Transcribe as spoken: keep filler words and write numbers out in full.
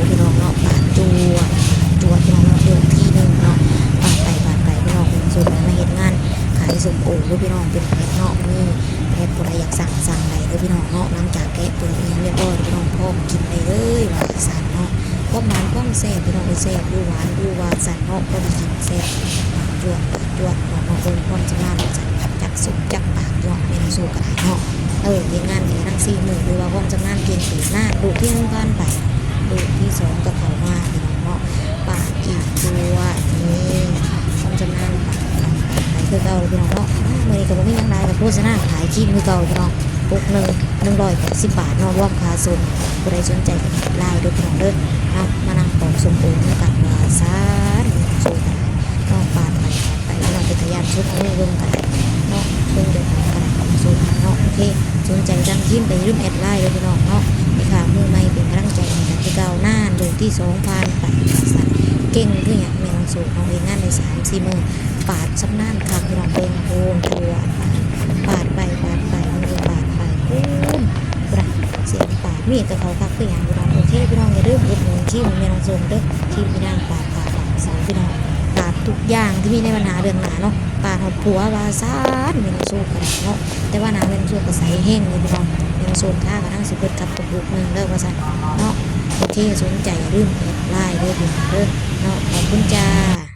พี่น้องเนาะ ปาดจวด จวดพี่น้องเนาะ เรื่องที่หนึ่งเนาะ ปาดไป ปาดไป พี่น้อง เป็นสูตรมาเฮ็ดงาน ขายส้มโอเด้อพี่น้อง เป็นแพ็คเนาะ มีแพ็คผู้ใดอยากสั่ง สั่งได้เด้อพี่น้องเนาะ หลังจากแกะเปลือกอิหยังเรียบร้อย พี่น้องพร้อมกินได้เลย ว่าซั่นเนาะ ความหวานความแซ่บ พี่น้องเอ้ย แซ่บอยู่หวานอยู่ ว่าซั่นเนาะ พอดีกินแซ่บ ปาดจวด ปาดจวด เนาะ เบิ่งความชำนาญ ว่าซั่น จักสุกจักปาดเนาะ แม่น้องโซก็ได้เนาะ เออ เฮ็ดงานแค่ทั้งสี่มื้อ ถือว่าความชำนาญเก่งเติบนะ ลูกที่หนึ่งผ่านไป ลูกที่สองก็เข้ามาพี่น้องเนาะ ปาดอีกตัว นี่ ความชำนาญปาด ปาด ปาดไปคือเก่าพี่น้องเนาะ อ่า มื้อนี้ก็บ่มีหยังหลาย ก็โฆษณาขายครีมคือเก่าพี่น้อง ปุกหนึ่ง หนึ่งร้อยแปดสิบบาทเนาะ รวมค่าส่ง ผู้ใดสนใจก็แอดไลน์เด้อพี่น้องเด้อ เนาะ มานั่งปอกส้มโอน้ำกัน ว่าซั่น โซกันเนาะ ปาดไป ปาดไป พี่น้องเป็นตาย่านสุก เอามือเบิ่งกันเนาะ เบิ่งเดี๋ยวกันก็ได้ โซกันเนาะ โอเค สนใจสั่งครีมก็อย่าลืมแอดไลน์เด้อพี่น้องเนาะ นี่ค่ะ มือใหม่เป็นกำลังใจให้กันคือเก่า นั่น ลูกที่สองผ่านไป ว่าซั่น เก่งคือหยังแม่น้องโซเนาะ เฮ็ดงานได้สามสี่มื้อ ปาดชำนาญคักพี่น้อง เบิ่ง โอ้ จวด ปาดไป ปาดไป มือปาดไป โอ้ พุ้นน่ะ เสียงปาดมีดก็เข้าคักคือหยังพี่น้อง โอเค พี่น้องอย่าลืมอุดหนุนครีมแม่น้องโซเด้อ ครีมอีนางปาด ปาด ปาดเสาพี่น้อง ปาดทุกอย่างที่มีในปัญหาเรื่องหน้าเนาะ ปาดฮอดผัว ว่าซั่น แม่น้องโซก็ได้เนาะ แต่ว่าหน้าแม่น้องโซก็ใสแฮงเลยพี่น้อง แม่น้องโซทาก็ทั้งสิเบิดกับกระปุกหนึ่งเด้อ ว่าซั่นเนาะ โอเค สนใจอย่าลืมแอดไลน์เด้อพี่น้องเด้อเนาะ ขอบคุณจ้า